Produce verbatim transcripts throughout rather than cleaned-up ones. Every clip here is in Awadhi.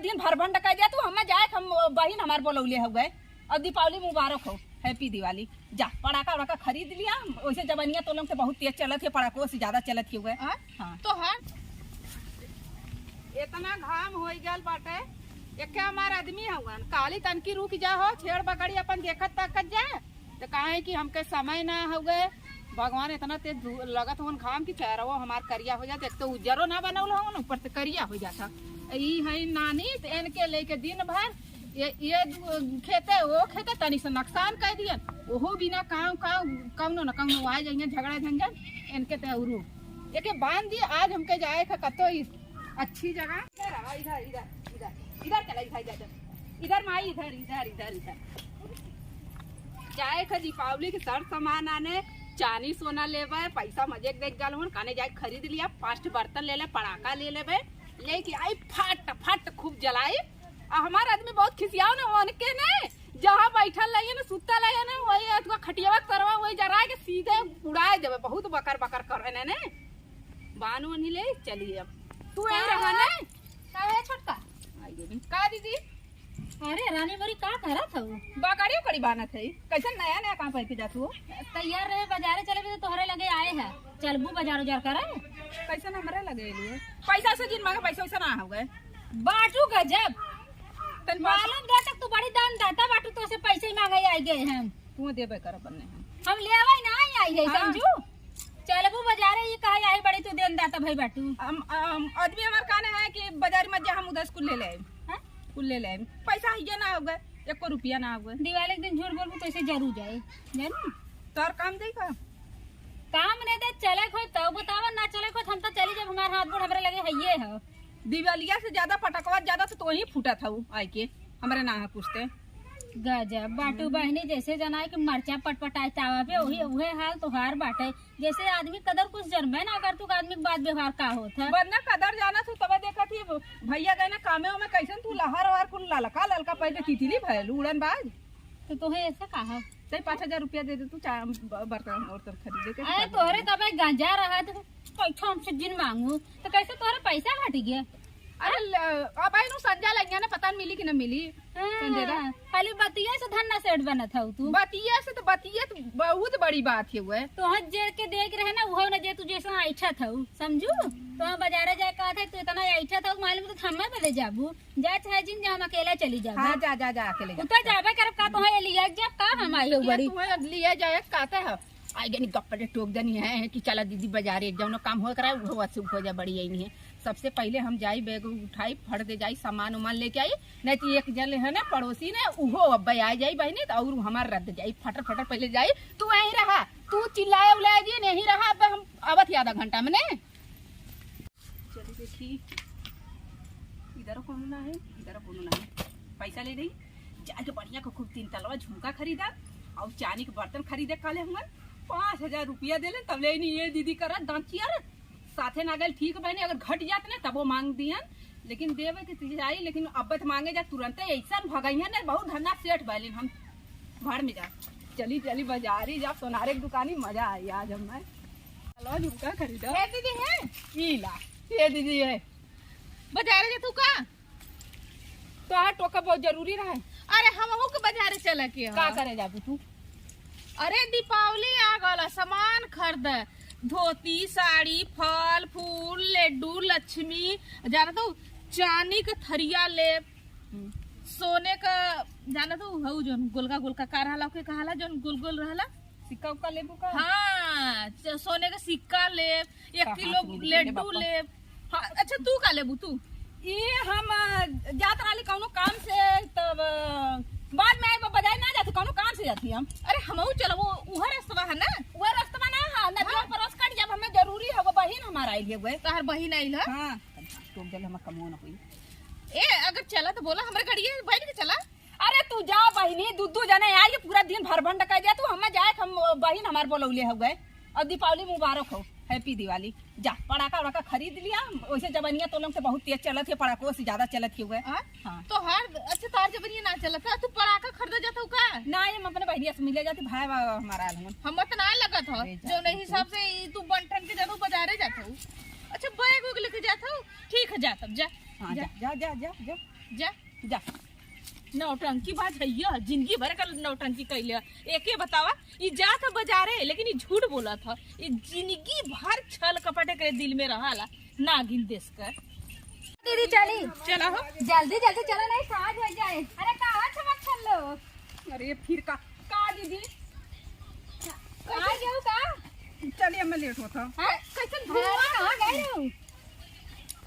दिन भर भंड कह दिया तू, हमें जाए, हम बहिन हमार बोलौले हुए। और दीपावली मुबारक हो, हैप्पी दिवाली। जा, पड़ाका वड़ाका खरीद लिया। वैसे जवनिया तो लोग के बहुत तेज चलत है, पड़ाको से ज्यादा चलत है हुए। हाँ? हाँ। तो हर इतना घाम हो गल बाटे, एक हमार आदमी हवन, काली तनकी रुक जा हो, छेड़ बगड़ी अपन देखत ताकत जा। तो काहे कि हमके समय ना हुए, भगवान इतना तेज धू-, लगत हवन घाम कि चेहरवा हमार करिया हो जात। एक तो उजरो ना बनौल हवन, ऊपर से करिया हो जाता। ई है नानी, तो इनके लेके दिन भर ये, ये दु-, खेते, वो खेते, तनी से नुकसान कर दियन, ओहो बिना काम, काम, कौनो न कौनो आ जाइए झगड़ा झंझट, इनके ते औरू। एके बांध दी, आज हमके जाए का कतो इस अच्छी जगह। इधर आवा, इधर, इधर, इधर, इधर चला, इधर, इधर, इधर। इधर माई, इधर, इधर, इधर, इधर। जाए का दीपावली के सर सामान आने, चानी सोना लेबे, पैसा मजे के देख गल हन, काने जाए खरीद लिया, पाँच ठे बर्तन ले ले, पड़ाका ले लेबे, लेके आई फट फट खूब जलाई। आ हमार आदमी बहुत खिसियाओ ना, उनके ने जहाँ बैठल रहिए ना, सुतल रहिए ना, वही अथवा खटियावा के तरवा वही जरा के सीधे उड़ाए देबे, बहुत बकर बकर करे ने, ने। बान ओनी ले चली अब। तू यहीं रहा ना। का है छोटका? आई बेबी। का दीदी? अरे रानी मोरी का करत हऊ? बकरी उकरी बान्हत है। कैसन नया नया काम पहन के जात हो? तैयार रहे, बाजारे चले भी तो तोहरे लगे आए हैं। चलबू बाजार उजार करे? कैसन हमरे लगे अइलू? पैसा से जिन मांगे, पैसा वैसा ना हो गए। बाटू गजब। तन बाटू। मालूम दे तक तू बड़ी दान दाता बाटू, तो से पैसे ही मांगे आई गए हम। तू देबे कर अपन ने हम। हम लेवे ना आई, आई है, हाँ। समझू? चलबू बाजारे, ई कहा आई बड़ी तू देन दाता भाई बाटू। हम, हम, आदमी हमार काने है कि बाजार में जा हम उधर से कुल ले ले आइम। हाँ? कुल ले ले आइम। पैसा है ये ना हो गए, एको रुपया ना हो गए। दिवाली के दिन झूठ बोलबू तो ऐसे जरूर जाए, जानू? तोर काम देखा। काम नहीं दे, चले खोई तो बतावा, ना चले खोई हम तो चली जब हमार हाथ गोड़ हमरे लगे है ये है। दिवालिया से ज्यादा पटकवा ज्यादा तो तोही फूटत हऊ आइके हमरे ना पूछते। गजब बाटू बहिनी, जैसे जनाए कि मरचा पटपटाए तावा पे, वही उहे हाल तोहार बाटे। जैसे आदमी कदर कुछ जनबे ना कर तू आदमी के बात व्यवहार का होत है। बन्ना कदर जाना तू तबे देखत ही भैया गए ना कामे में कैसन तू लहर वहर कुल ललका ललका पहले तितली भयल उड़न बाज। तो तोहे ऐसे कहा? चाहे पाँच हजार रुपया दे दे तू, चाहे ब-, बर्तन उर्तन खरीदे के। अरे तोहरे तबे गांजा रहा तो पैसा हमसे जिन मांगू तो कैसे तोहरे पैसा घट गया? अरे ल-, अब आई नु संजा लग गया ना, पता न मिली कि न मिली। हाँ, संजय दा। खाली बतिया से धन्ना सेठ बनत हऊ तू। बतिया से तो, बतिया तो बहुत बड़ी बात है वो। तो हज जे के देख रहे ना, वो ना जे तू जैसा ऐठा था, समझू? तो हम बाजारे जाए कहा था, तू इतना ऐठा था, मालूम तो थम्मे पे ले जाबू। जा चाहे जिन जा, हम अकेला चली जाबे। हाँ, जा, जा, जा, अकेले जा। उतर जाबे करब का, तोहे लिया जब का हम आई हो ये बड़ी। तोहे लिया जाए कहते हो। आई गनी गप्पा जे टोक देनी है कि चला दीदी बाजारे, जौनो काम हो करा, वो वसुक हो जा बड़ी आई नहीं है। सबसे पहले हम जाई, बैग उठाई, फट दे जाई, सामान उमान लेके आई, नहीं तो एक जन है ना पड़ोसी ने, उहो अब आ जाई बहिनी, तो और हमार रद्द जाई, फटर फटर पहले जाई। तू यहीं रहा, तू चिल्लाए उलाए जी, नहीं रहा, अब हम आवत ही आधा घंटा में ने। चली देखी, इधर कोनो ना है, इधर कोनो ना है। पैसा ले गई, जाके बढ़िया को खूब तीन तलवा झुमका खरीदा और चानी के बर्तन खरीदे काले हुआ। पाँच हजार रुपया देले, तब ले नहीं ये दीदी करा दांचिया रे। साथे ना गल ठीक बहने, अगर घट जात ना तबो मांग दियन, लेकिन देवे के तो जाई, लेकिन अब तो मांगे जा तुरंते ऐसा भगैया ने बहुत धन्ना सेठ बैलिन हम भाड़ में जा। चली चली बाजारी जा, सोनारे की दुकानी मजा आई आज हमें। चलो झुमका खरीदो। ए दीदी है? ई ला, ये दीदी है। बाजारे जा तू का? तोहार टोका बहुत जरूरी रहे। अरे हमहू के बाजारे चले के ह। का करे जाबू तू? अरे दीपावली आ गल, सामान खरीद, धोती, साड़ी, फल, फूल, लड्डू, लक्ष्मी, जाना तो चांदी के थरिया लेब, हम्म। सोने का, जाना तो हऊ जौन गोलका गोलका का रहला, ओके कहाला जौन गोल गोल रहला। सिक्का उक्का लेबू का? हाँ, च-, सोने का सिक्का लेब, एक का किलो हाथ में लेके लड्डू बापा? लेब। हाँ, अच्छा तू का लेबू तू? ये हम, अ, जात रहली कौनो काम से, तब, अ, बाद में आए, बाजार ना जाती, कौनो काम से जाती हम। अरे हमहू चलो, वो उहे रस्तवा है ना? उहे रस्तवा ना है, नदिया हाँ। पर रस कट जब हमें जरूरी है, वो बहिन हमारा आई है, वो। तोहर बहिन आई है? हाँ, टोक देले हमार कमो ना होई। ए, अगर चला तो बोला, हमरे गाड़िए बैठ के चला। अरे तू जा बहिनी, दू दू जने यार, ये पूरा दिन भर भंड कर दिया तू। हमें जाए, हम बहिन हमार बोलौले हो गए। और दीपावली मुबारक हो, हैप्पी दिवाली। जा पड़ाका वड़ाका खरीद लिया। वैसे जवनिया तो लोग से बहुत तेज चलत है, पड़ाको से ज्यादा चलत है हुए। हाँ? हाँ। तो हर अच्छा तार जवनिया ना चलत है, तू पड़ाका खरीदा जाता हूँ का? ना, हम अपने बहनिया से मिले जाती, भाई बाबा हमारा आल हन। हम तो ना लगत हो, अरे जा जो नहीं तू। हिसाब से ई तू बंठन के जाबू बाजारे जाता हूँ। अच्छा बैग उग लेके जाता हूँ, ठीक है जा तब जा। हाँ, जा। जा, जा, जा, जा, जा। जा। जा। नौटंकी बाज है, यह जिंदगी भर का नौटंकी कैले है। एके बतावा, ई जात है बाजारे, लेकिन ई झूठ बोलत है। ई जिंदगी भर छल कपट एकरे दिल में रहाला, नागिन देश का। दीदी, चली। चला हो। जल्दी, जल्दी चला, नहीं साँझ हो जाए। अरे, कहाँ छमक छल्लो? अरे, फिर का, का दीदी? आ गयो का? चलिए, मैं लेट होता। हाँ? कैसन हाँ, घूमा? कहाँ गए रहो?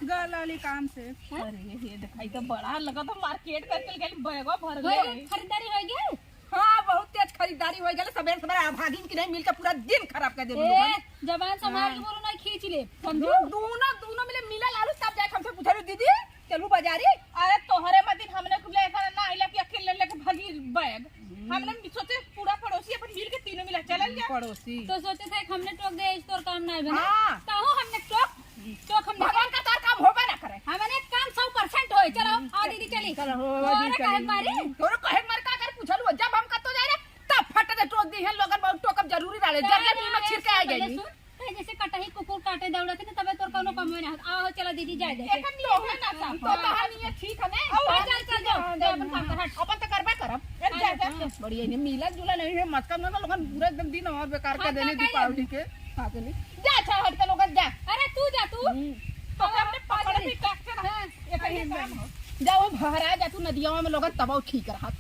गल वाली काम से। हाँ? अरे, ये देखा, ई तो बड़ा लगा, तो मार्केट करके गई, बैगवा भर होय गए। गए, खरीदारी होय गए? हाँ, बहुत तेज खरीदारी होय गए। सबेरे सबेरे अभागिन की नहीं मिलके पूरा दिन खराब कर दे ए, लोगन। जबान संभाल के हाँ। बोलो, नहीं खींच ले, समझो? दू-, दूनो, दूनो मिले मिला लालू, तब जाके हमसे पूछे लो, "दीदी, चलू बाजारी?" अरे, तोहरे मतिन हमने कुल लेकर ना आइला कि अकेले लेके भागी बैग। हम्म। हमने भी सोचे पूरा पड़ोसी अपन मिल के तीनों मिला चलल जा। पड़ोसी। तो सोचे थे कि हमने टोक दे, इस तोर काम ना है बना। हाँ। कहो हमने टोक, टोक हमने भगवान का तार काम होबे ना करे। हमने काम सौ परसेंट होए। चलो, हम्म, आओ दीदी चली। चलो, हो, हो, तोरे दीदी, कहे चली। मारी? तोरे कहे मार का कर पूछल हो? जब हम कतो जाए रे, तब फट दे टोक दी है लोगन, बहुत टोकब जरूरी रहे। जब जब नीमक छिड़के आ गई। सुन, ए, जैसे कटही कुकुर काटे दौड़त है, तबे तोर कौनो कमवे ना होत। आओ, चलो दीदी, जाए दे। एकर नियत है ना साफ। तो तहार नियत ठीक है ना? और चल, चल, जाओ, जाओ, अपन काम कर, हट। अपन तो करबे करब। ए, जा, जा। हाँ। बढ़िया, ये मिला जुला नहीं है, मस्का में लोगन पूरा एकदम दिन और बेकार कर हाँ, देने का दीपावली के। हाँ, चली। जा, अच्छा, हट के लोगन जा। अरे, तू जा, तू। हम्म। तो हमने पकड़ भी काट के रखा। हाँ। एक ही काम हो। जाओ, भहरा जा तू नदियावा में लोगन, तब ठीक रहत।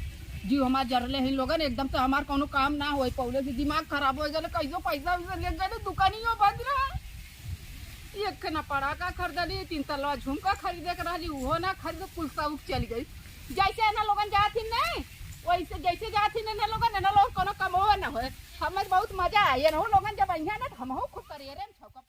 जीव हमार जरले हैं लोगन, एकदम से हमार कौनो काम ना होई, पौले से दिमाग खराब हो गए, कैसो पैसा वैसा ले गए, दुकानियों बंद रहा। एक ना पड़ाका खरीदली, तीन तलवा झुमका खरीदे के रहली, उहो ना खरीद, कुल शौक चल गई। जैसे ना लोगन जात ही नहीं, वैसे जैसे जात ही ना लोगन, ना लोगन कौनो कमो ना होए। हमें बहुत मजा आए, ना लोगन जब अइहा ना, तो हमहू खूब करिए रे, हम छौका